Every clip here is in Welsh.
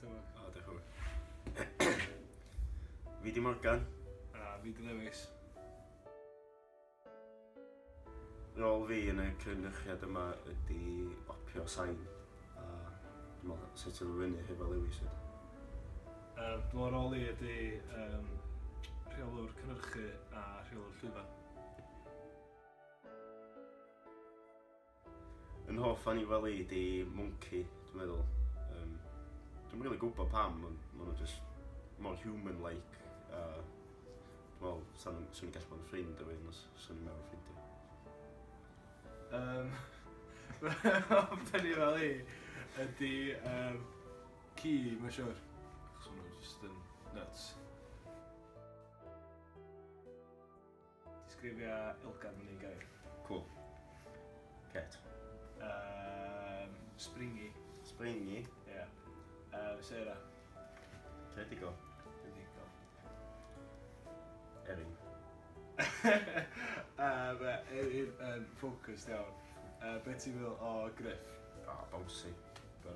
tyma. O, diolch yn fawr. Fi di Morgan. A fi di Lewis. Rôl fi yn y cynhyrchiad yma ydi opio sain a dwi'n meddwl setio fo fyny hefo Lewis 'fyd. Yym dwi'n meddwl rôl i ydi yym rheolwr cynhyrchu a rheolwr llwyfan. Yn hoff anifail i 'di mwnci dwi'n meddwl. Yym dwi'm rili gwybod pam ond ma' nhw jyst mor human like a dwi'n meddwl 'sa nhw'n 'swn i'n gallu bod yn ffrind efo un os 'swn i'n meddwl ffrindiau. Yym fy hoff anifail i ydi yym ci mae'n siŵr. Achos ma' nhw jyst yn nuts. Disgrifia Elgan mewn un gair. Cwl. Pet. Springy. Springy? Ie. Yeah. Sarah. Creadigol. Creadigol. Erin. Erin yn focused iawn. Be ti'n feddwl o Griff? O, oh, bouncy. Be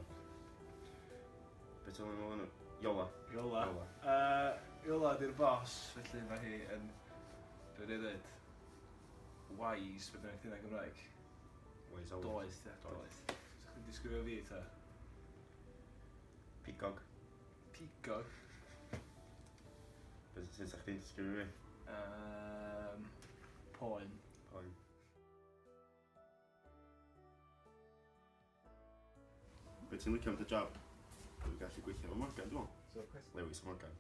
ti'n meddwl o'n Iola. Iola. Iola. Iola di'r boss, felly mae hi yn, be dwi'n dweud, wise, be bynnag dyna Gymraeg. Wise always. Doeth, ia, doeth. So chdi'n disgrifio fi ta? Pigog. Pigog? Be sut sa chdi'n disgrifio fi? Poen. Poen. Be ti'n licio am dy job? Dwi'n gallu gweithio efo Morgan, dwi'n meddwl. So, cwestiwn... Lewis Morgan.